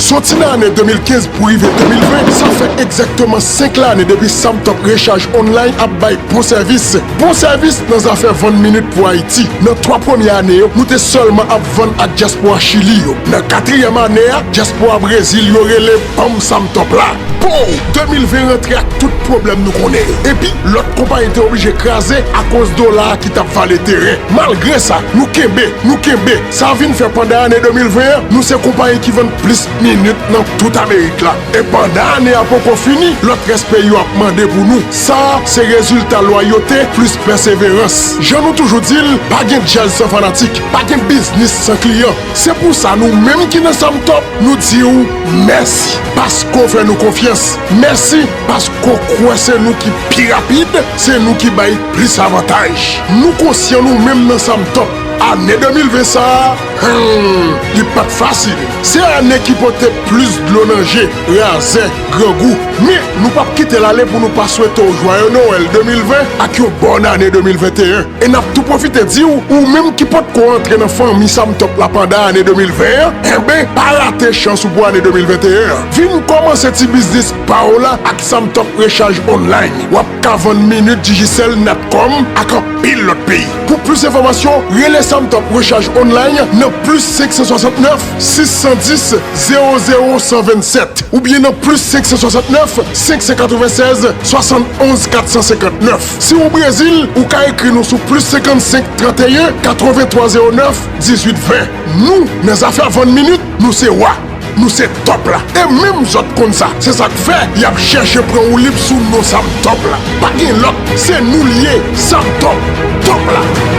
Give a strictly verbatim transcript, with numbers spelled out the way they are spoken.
Soti nan ane de mil kenz pou rive de mil ven, sa fè egzakteman senk lane depi Samtop Rechaj Online ap bay bon sèvis. Bon sèvis nan zafè vann minit pou Ayiti. Nan twa premye ane yo, nou te sèlman ap vann ak dyaspora Chili yo. Nan katriyèm ane a, dyaspora Brezil yo rele ban m Samtop la. Pow! de mil ven rantre ak tout pwoblèm nou konnen yo. Epi, lòt konpayi te oblije kraze akoz dola a ki t ap vale teren. Malgre sa, nou kenbe, nou kenbe. Sa vin fè pandan ane de mil ven an, nou se konpayi ki vann plis minit nan tout Amerik la. E pandan ane a poko fini, lòt rès peyi yo ap mande pou nou. Sa a se rezilta lwayote plis pèseverans. Jan nou toujou di l, pa gen djaz san fanatik, pa gen biznis san kliyan. Se pou sa nou menm ki nan Samtop, nou di w mèsi paske w fè nou konfyans. Mèsi paske w kwè se nou ki pi rapid, se nou ki bay plis avantaj. Nou konsyan nou menm nan Samtop. Ane de mil ven sa a, hmm, li pa t fasil. Se ane ki pote plis dlo nan je, razè, grangou. Men, nou p ap kite l ale pou nou pa swete w jwaye Nwèl de mil ven ak yon bòn ane de mil venteyen. E n ap tou pwofite di w, ou menm ki potko antre nan fanmi Samtop la pandan ane de mil ven an, enben, pa rate chans ou pou ane de mil venteyen an. Vin kòmanse ti biznis pa w la ak Samtop Rechaj Online. W ap ka vann minit Digicel, Natcom ak anpil lòt peyi. Pou plis enfòmasyon, rele Samtop Rechaj Online nan plis senk san swasannnèf, sis san dis, zewo zewo san vennsèt oubyen nan plis senk san swasannnèf, senk san katrevennsèz, swasannonz, kat san senkantnèf. Si w Brezil, ou ka ekri nou sou plis senkannsenk, tranteyen, katrevenntwa, zewo nèf, dizuit, ven. Nou, nan zafè vann minit, nou se wa. Nou se Top la. E menm zòt konn sa. Se sa k fè y ap chèche pran woulib sou non Samtop la. Pa gen lòt, se nou l ye, Samtop, Top la.